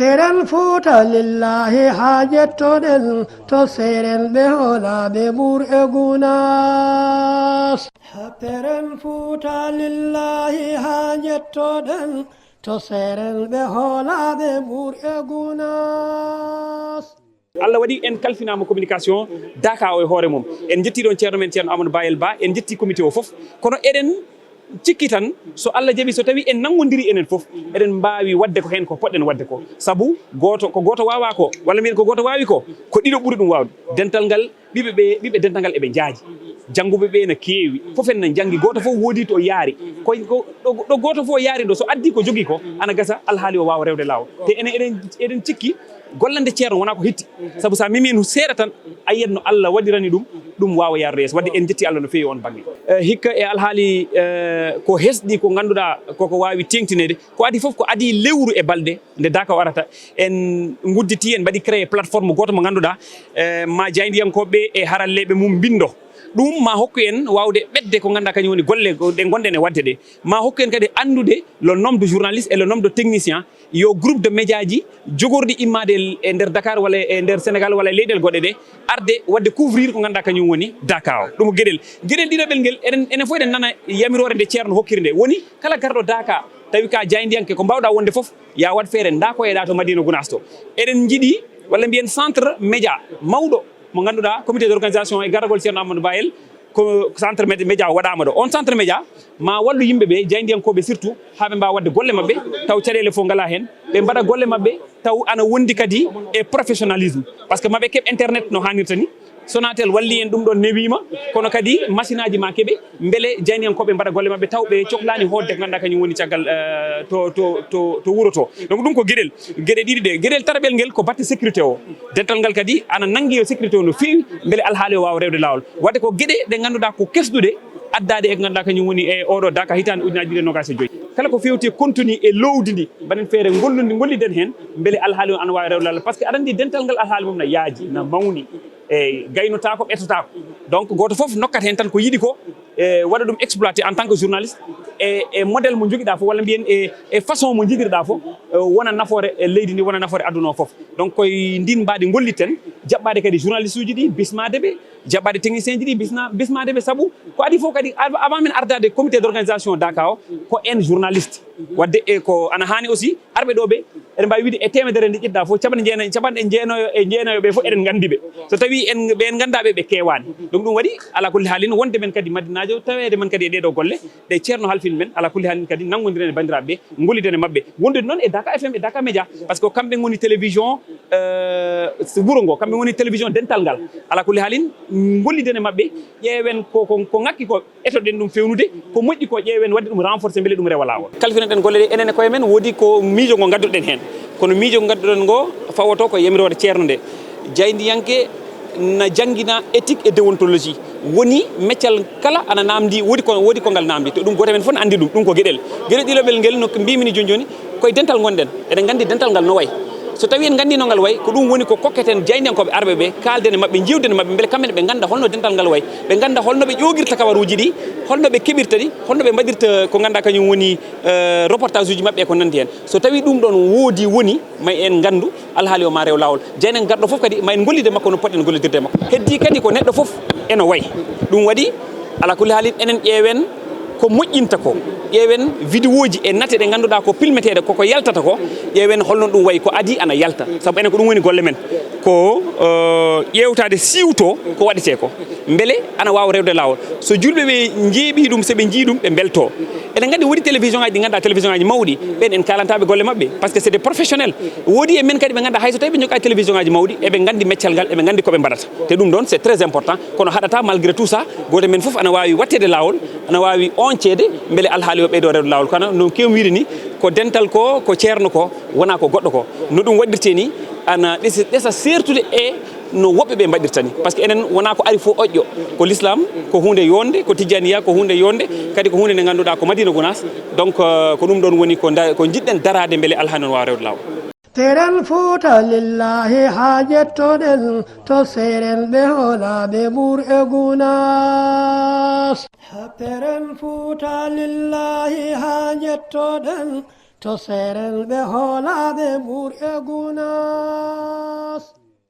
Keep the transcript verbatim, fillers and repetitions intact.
Teren Fuuta lillaahi haa jettoɗen to seerenɓe hoolaaɓe Mbuur e Gunaas. Teren Fuuta lillaahi haa jettoɗen to seerenɓe hoolaaɓe Mbuur e Gunaas. Allah waɗi en kalfinaama communication Daka o e hoore mum. En njetti ɗon ceerno men ceerno Amadou Bayel Ba, en njetti comité o fof. Kono eɗen cikki tan so Allah jaɓi so tawi en nanngodiri enen fof eɗen mbaawi waɗde ko heen ko poɗɗen waɗde ko. Sabu gooto ko gooto waawaa ko walla mbiyen ko gooto waawi ko ko ɗiɗo ɓuri ɗum waawde. Dental ngal ɓiɓɓe ɓe ɓiɓɓe dental ngal eɓe njaaji. Jannguɓe ɓe ene keewi, fof en ne njanngi, gooto fof woodi to yaari. Ko ɗo gooto fof yaari ɗo so addii ko jogii ko ana gasa alhaali o waawa rewde laawol. Te enen eɗen eɗen cikki gollande ceerno wonaa ko hetti. Sabu so a memi heen seeɗa tan a yiyat no Allah waɗirani ɗum ɗum waawa yaarude yeeso. Waɗde en njetti Allah no feewi oon bannge. Hikka e alhaali ko hesɗi ko ngannduɗaa koko waawi teeŋtineede ko adii fof ko adii lewru e balɗe nde Daka o arata. En ngudditii en mbaɗi créé plateforme gooto mo ngannduɗaa ma jaayndiyankooɓe ɓe e haralleeɓe mum mbindo. Ɗum ma hokku en waawde ɓetde ko ngannduɗaa kañum woni golle ɗe ngonɗen e waɗde ɗe. Ma hokku en kadi anndude le nombre de journalistes et le nombre de techniciens yo groupe de médiaji jogorɗi immaade e nder Dakar walla e nder Sénégal walla e leyɗeele goɗɗe ɗe arde waɗde couvrir ko ngannduɗaa kañum woni Daka o. Ɗum ko geɗel geɗel ɗiɗaɓel ngel eɗen enen fof eɗen nana yamiroore nde ceerno hokkiri nde woni kala garɗo Daka tawi ka jaayndiyanke ko mbaawɗaa wonde fof ya waɗ feere ndakoyeɗaa to Madina Gunaas to. Eɗen njiɗi walla mbiyen centre média mawɗo mo ngannduɗaa comité d' organisation e garagol ceerno Amadou Bayel ko centre média waɗaama ɗo. On centre média ma wallu yimɓe ɓe jaayndiyankooɓe surtout haa ɓe mbaawa waɗde golle maɓɓe taw caɗeele fof ngalaa heen. Ɓe mbaɗa golle maɓɓe taw ana wondi kadi e professionnalisme parce que maɓe keɓ internet no haanirta ni. Sonatel walli en ɗum ɗon newiima kono kadi masinaaji ma keɓe mbele jaayndiyankooɓe mbaɗa golle maɓɓe taw ɓe coklaani hootde ko ngannduɗaa kañum woni caggal to to to to wuro to. Donc ɗum ko geɗel geɗe ɗiɗi ɗe. Geɗel tataɓel ngel ko batte sécurité o. Dental ngal kadi ana nanngi yo sécurité o no feewi mbele alhaali o waawa rewde laawol. Waɗde ko geɗe ɗe ngannduɗaa ko kesɗuɗe addaade e ko ngannduɗaa kañum woni e oɗo Daka hitaande ujunaaji ɗiɗi e noogaas e joy. Kala ko feewti e contenu e loowdi ndi mbaɗen feere ngollude ngolliden heen mbele alhaali o ana waawi rewde laawol parce que aɗa anndi dental ngal alhaali mum na yaaji na mawni. Eeyi gaynotaako ɓetotaako. Donc gooto fof nokkat heen tan ko yiɗi ko e waɗa ɗum exploité en tant que journaliste e e modèle mo njogiɗaa fof walla mbiyen e e façon mo njiɗirɗaa fof wona nafoore e leydi ndi wona nafoore aduna o fof. Donc koye ndin mbaadi ngolliten jaɓɓaade kadi journaliste uji ɗi bismaade ɓe jaɓɓaade technicien ji ɗi bisna bismaade ɓe sabu ko adii fof kadi avant men ardaade comité d' organisation Daka o ko en journaliste. Waɗde e ko ana haani aussi arɓe ɗo ɓe eɗen mbaawi wiide e teemedere nde ƴettaa fof capanɗe jeenayi capanɗe jeenayo e jeenayo ɓe fof eɗen nganndi ɓe. So tawii en ɓe en nganndaa ɓe ɓe keewaani. Donc ɗum waɗi alaa kulli haalin wonde men kadi madinaajo taweede men kadi e ɗee ɗoo golle ɗe ceerno halfini men alaa kulli haalin kadi nanngondiren e banndiraaɓe ɓe ngolliden e maɓɓe wondude noon e Daka F M e Daka Média. Parce que ko kamɓe ngoni télévision wuro ngo kamɓe ngoni télévision dental ngal. Alaa kulli haalin ngolliden e maɓɓe ƴeewen ko ko ŋakki ko etoɗen ɗum fewnude ko moƴƴi ko ƴeewen waɗde ɗum renforcé mbele ɗum rewa laawol. Kalfinoɗen golle ɗe enen e koye men woodi ko miijo ngo ngadduɗen heen kono miijo ngo ngadduɗen ngo fawoto ko yamiroore ceerno nde. Jaayndiyanke na janngina éthique et déontologie woni meccal kala ana naamndi woodi ko woodi ko ngal naamndi to ɗum gooto men fof ne anndi ɗum ɗum ko geɗel. Geɗel ɗiloɓel ngel no mbimini jooni jooni koye dental ngonɗen eɗen nganndi dental ngal no wayi. So tawii en nganndii no ngal wayi ko ɗum woni ko kokketen jaayndiyankooɓe arɓe ɓe kaalden e maɓɓe njiiwden e maɓɓe mbele kamɓe ne ɓe ngannda holno dental ngal wayi ɓe ngannda holno ɓe ƴoogirta kabaruuji ɗi holno ɓe keɓirta ɗi holno ɓe mbaɗirta ko ngannduɗaa kañum woni reportage uji maɓɓe e ko nanndi heen. So tawii ɗum ɗoon woodii woni ma en nganndu alhaali o ma rew laawol. Jeynen garɗo fof kadi ma en ngollide makko no poɗɗen gollidirde e makko. Heddii kadi ko neɗɗo fof eno wayi. Ɗum waɗi alaa kulli haalin enen ƴeewen ko moƴƴinta ko ƴeewen vidéoji e nate ɗe ngannduɗaa ko pilmeteeɗe koko yaltata ko ƴeewen holno ɗum wayi ko adii ana yalta sabu enen ko ɗum woni golle men ko ƴeewtaade siwto ko waɗetee ko mbele ana waawa rewde laawol. So julɓe ɓe njeeɓii ɗum so ɓe njii ɗum ɓe mbeltoo. Eɗen nganndi woodi télévision ngaji ɗi ngannduɗaa télévision ngaji mawɗi ɓen en kaalantaaɓe golle maɓɓe parce que c'est des professionnels. Woodi e men kadi ɓe ngannduɗaa hay so tawi ɓe njogaani télévision ngaji mawɗi eɓe nganndi meccal ngal eɓe nganndi ko ɓe mbaɗata. Te ɗum ɗoon c'est très important kono haɗataa malgré tout ça gooto men fof ana waawi waɗteede laawol ana waawi oñceede mbele alhaali o ɓeydo rewde laawol kono no kewmi wiide ni ko dental ko ko ceerno ko wonaa ko goɗɗo ko. No ɗum waɗirtee ni ana ɗesa ɗesa seertude e no woɓɓe ɓe mbaɗirta ni parce que enen wonaa ko ari fof oƴƴo ko l'islam ko huunde yonde ko tijjaniya ko huunde yonde kadi ko huunde nde ngannduɗaa ko Madina Gunaas. Donc ko ɗum ɗoon woni ko nda ko njiɗɗen daraade mbele alhaali o waawa rewde laawol. Teren Fuuta lillaahi haa jettoɗen to seerenɓe hoolaaɓe Mbuur e Gunaas. Teren Fuuta lillaahi haa jettoɗen To seerelɓe hoolaaɓe mbuur e guna.